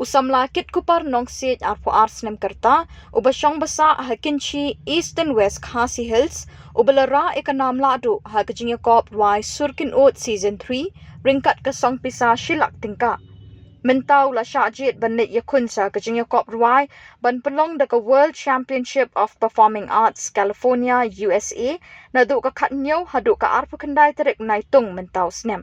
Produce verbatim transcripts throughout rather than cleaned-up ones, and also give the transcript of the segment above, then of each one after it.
U samla Kitkupar Nongsiej, arphew ar snem ka rta, uba shong basah ha Kynshi, East and West Khasi Hills, uba la rah ïa ka nam lahduh ha ka jingïakop rwai Sur Kynnoh Season three, ryngkat ka song pisa shi lak tyngka. Mynta u la shah jied ban leit ïakhun sha ka jingïakop rwai ban pynlong da ka World Championship of Performing Arts, California, U S A, naduh ka khathynñiew haduh ka arphew khyndai tarik Naitung mynta u snem.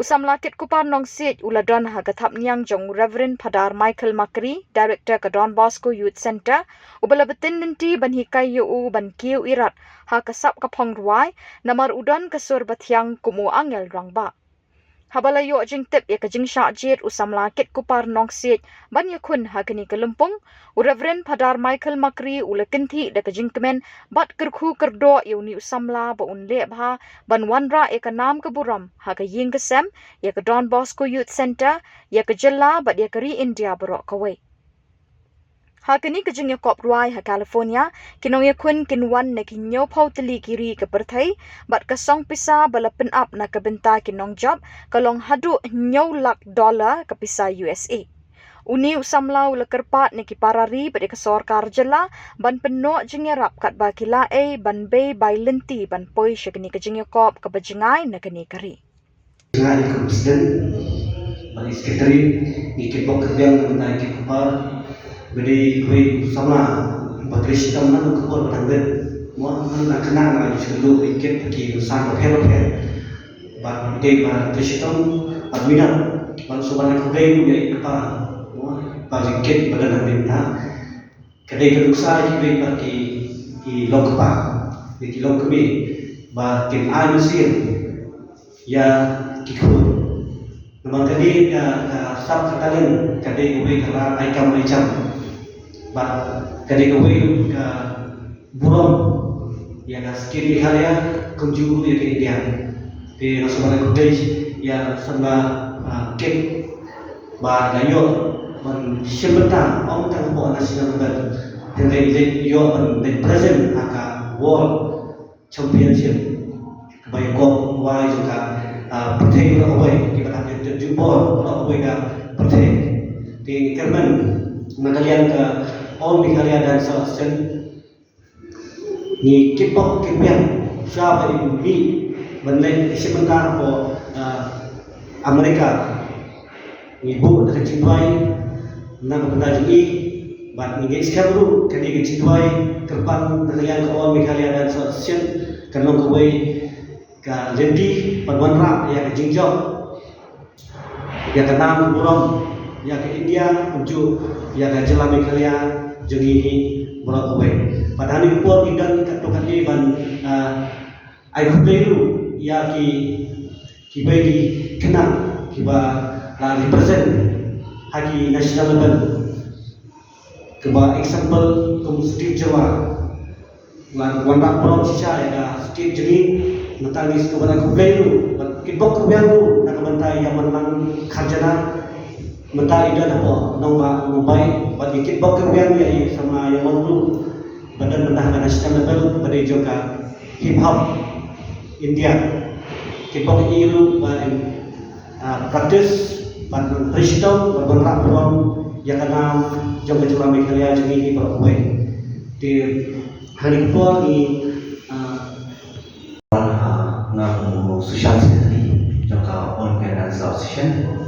U samla Kitkupar Nongsiej u la don ha ka thapniang jong u Reverend Phadar Michael Makri, Director ka Don Bosco Youth Centre, uba la btin lynti ban hikai ïa u ban kiew irat ha ka sap ka phong rwai, namar u don ka sur bathiang kum u angel rangbah. Haba la ïoh jingtip ïa ka jingshah jied u samla Kitkupar Nongsiej ban ïakhun ha kane ka lympung, u Reverend Phadar Michael Makri u la kynthih da ka jingkmen bad kyrkhu kyrdoh ïa une u samla ba un leh bha ban wanrah ïa ka nam ka burom ha ka ïing ka sem, ïa ka Don Bosco Youth Centre, ïa ka jylla bad ïa ka ri India baroh kawei. Ha kane ka jingïakop rwai ha California, ki nongïakhun kin wan na ki hynñiewphew tylli ki ri ka pyrthei, bad ka song pisa ba la pynap na ka bynta ki nongjop ka long haduh hynñiew lak dollar ka pisa U S A. Une u samla u la kyrpad na ki para ri bad ïa ka sorkar jylla ban pynnoh jingïarap katba ki la ei ban bei bai lynti ban poi sha kane ka jingïakop kaba jngai na kane ka ri. Nga i kum president, bad i secretary, ngi kitbok kitrwiang na bynta i Kitkupar, ba dei kawei u samla ba trei shitom na ka por ba dang rit. Mo, na kane nga ju shu kynduh i kit ki nongsan bapher bapher. Bad dei ba trei shitom bad minot, bad sngewbha ban khublei ruh ïa i kpa, mo, ba jingkit ba dang rit na. Ka dei ka nuksa kiwei pat ki, ki longkpa, ki longkmie, ba kin ai mynsiem ïa ki khun. Namar ka dei ka, ka sap ka talent, ka dei kawei ka lar ai kam ai jam. Bad ka dei kawei ka burom ïa ka state Meghalaya, kumjuh ruh ïa ka India. Te nga sngewbha ban khublei ïa samla, ah, Kit ba la ïoh ban shim bynta ym tang hapoh national level, hynrei i leit ïoh ban leit present ha ka World Championship kaba ïakop rwai jong ka, ah, pyrthei baroh kawei, kiba dang ïa jubor baroh kawei ka pyrthei. Te ngi kyrmen na ka liang ka All Meghalaya Dancers Association, ngi kitbok kitrwiang shuwa ba i mih ban leit shim bynta hapoh, ah, America. Ngi buh da ka jingduwai na ka bynta jong i, bad ngi ngeit skhem ruh kane ka jingduwai kyrpang na ka liang ka All Meghalaya Dancers Association kan long kawei ka lynti ban wanrah ïa ka jingjop ïa ka nam burom ïa ka India, kumjuh ïa ka jylla Meghalaya jong ngi hi baroh kawei. Bad ha kane ka por ngi don katto katne ban, ah, ai khublei ruh ïa ki, kiwei ki khynnah kiba la represent ha ki national level. Kaba example kum Steve Jyrwa, la wanrah burom shisha ïa ka state jong ngi. Mynta ngi sngewbha ban ai khublei ruh bad kitbok kitrwiang ruh na ka bynta ïa Wanlang Kharjana. Mynta i don hapoh nongbah Mumbai, bad ngi kitbok kitrwiang ïa i samla Ïawang ruh ba don mynta ha ka national level ba dei jong ka hip hop India. Kitbok ïa i ruh ba in, ah, practice ban trei shitom ban wanrah burom ïa ka nam jong ka jylla Meghalaya jong ngi hi baroh kawei. Te ha kane ka por ngi, ah, ah, nga kum u Social Secretary jong ka All Meghalaya Dancers Association.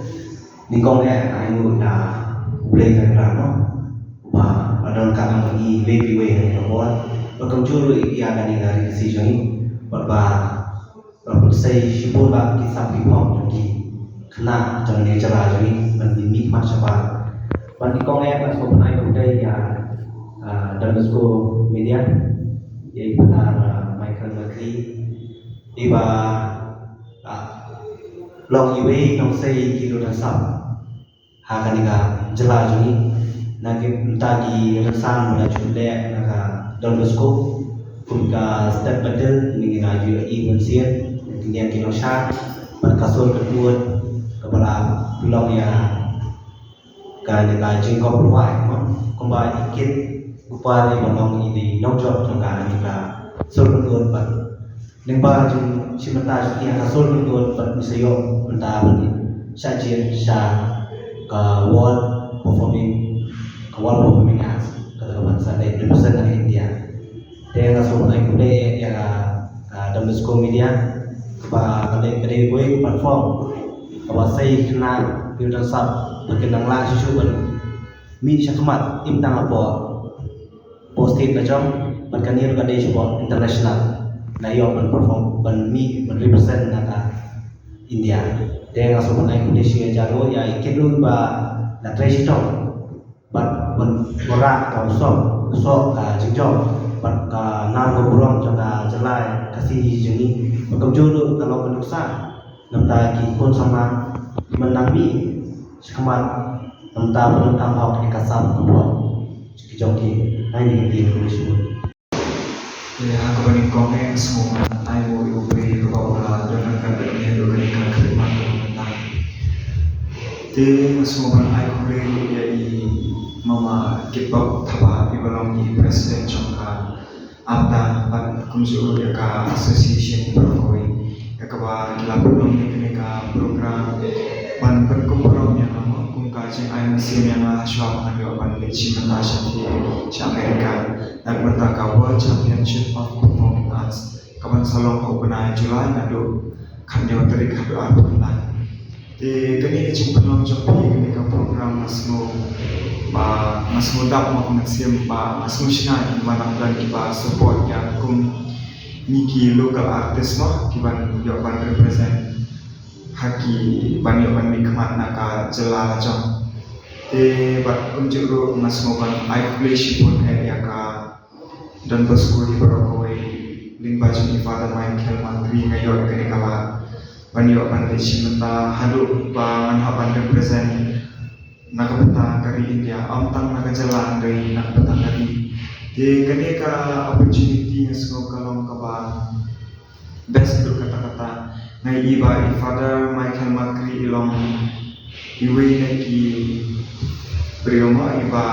Nyngkong eh nga ai nguh ïa U Blei Trai Kynrad mo, uba la don ka bynta ïa ngi iwei pa iwei ha kane ka por. Bad kumjuh ruh ïa kane ka Ri Khasi jong ngi, bad ba la pynsei shibun bad ki sap ki phong jong ki khynnah jong kane ka jylla jong ngi ban mih khmat shabar. Bad nyngkong eh nga sngewbha ban ai khublei ïa, ah, Don Bosco Media, ïa i Phadar, ah, Michael Makri, iba, ah, long iwei nongsiej ki lutdansap ha kane ka jylla jong ngi. Na ki, mynta ki rynsan ba la ju leh na ka Don Bosco kum ka step bad te, ngi la ju ïohi mynsiem na ki liang ki nongshad bad ka sur ka kut kaba la pynlong ïa kane ka jingkop rwai mo. Kumba i Kitkupar iba long i dei nongjop jong kane ka sur ka kut bad lyngba jingshim bynta jong i ha ka sur ka kut bad ngi sa ïoh mynta ban shah jied sha ka World UNESCO Media, kaba ka dei ka dei kawei ka platform kaba sei khynnah ki don sap ba kin nang lah shuh shuh ban mih shakhmat, im tang hapoh hapoh state la jong, bad kane ruh ka dei shapoh international, la ïoh ban perform, ban mih, ban represent na ka India. Te nga sngewbha ban ai khublei shi hajar nguh ïa i kit ruh ba la trei shitom bad ban wanrah ka u soh, u soh ka jingjop bad ka nar ka burom jong ka jylla Khasi jong ngi. Bad kumjuh ruh ka long ka nuksa na bynta ki khun samla kiban nang mih shakhmat, na bynta ban donkam hok ïa ka sap ka pop ki jong ki. Ai ni ki khublei shibun. Ïa, ha kaba nyngkong eh nga sngewbha ban ai nguh ïa U Blei kaba u la don ryngkat bad ngi haduh kane ka khlieh mat kaba mynta. Te nga sngewbha ban ai khublei ruh ïa i Mama Kitbok Thabah, iba long i president jong ka APDA bad kumjuh ruh ïa ka association baroh kawei ïa kaba ki la pynlong ïa kane ka program ban pynkup burom ïa nga mo kum ka jingai mynsiem ïa nga shuwa ba ngan ïoh ban leit shim bynta shathie sha America na ka bynta ka World Championship of Performing Arts kaban sa long ha u bnai July naduh khathynñiew tarik haduh arphew khyndai. Te kane ka jingpynlong jong phi kane ka program nga sngew ba nga sngew dap mo ha ka mynsiem ba nga sngew shngaiñ ba nang don kiba support ïa kum ngi ki local artist mo kiban ïoh ban represent ha ki ban ïoh ban mihkhmat na ka jylla la jong. Te bad kumjuh ruh nga sngew ban ai khublei shibun eh ïa ka Don Bosco hi baroh kawei lyngba jong i Father Michael Makri nga ïoh ïa kane ka lad ban ïoh ban leit shim bynta haduh ba ngan hap ban represent na ka bynta ka ri India, ym tang na ka jylla hynrei na ka bynta ka ri. Te kane ka opportunity nga sngew ka long kaba best ruh katta katta. Nga i ba i Father Michael Makri i long iwei na ki briew mo iba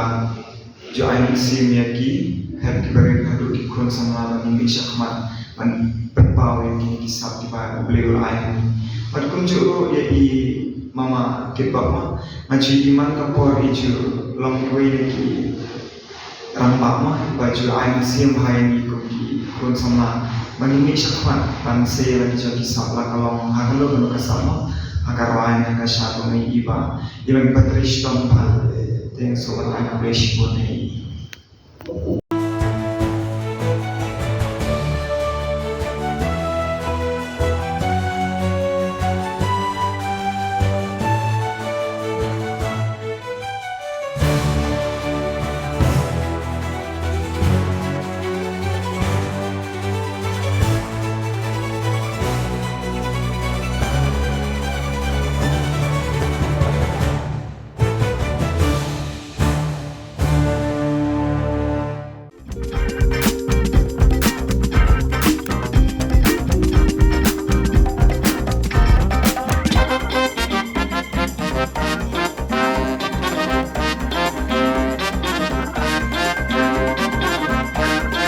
ju ai mynsiem ïa ki hep ki barit haduh ki khun samla ban mih shakhmat ban pynpaw ïa kine ki sap kiba U Blei u la ai ha ngi. Bad kumjuh ruh ïa i Mama Kitbok mo, nga ju i man ka por i ju long iwei na ki rangbah mo ba ju ai mynsiem bha ïa ngi kum ki khun samla ban mih shakhmat ban sei la ki jong ki sap, la ka long ha kano kano ka sap mo, ha ka rwai ne ha ka shad, ba ngi i ba i ban pyntrei shitom bha. Te nga sngewbha ban ai khublei shibun ïa i.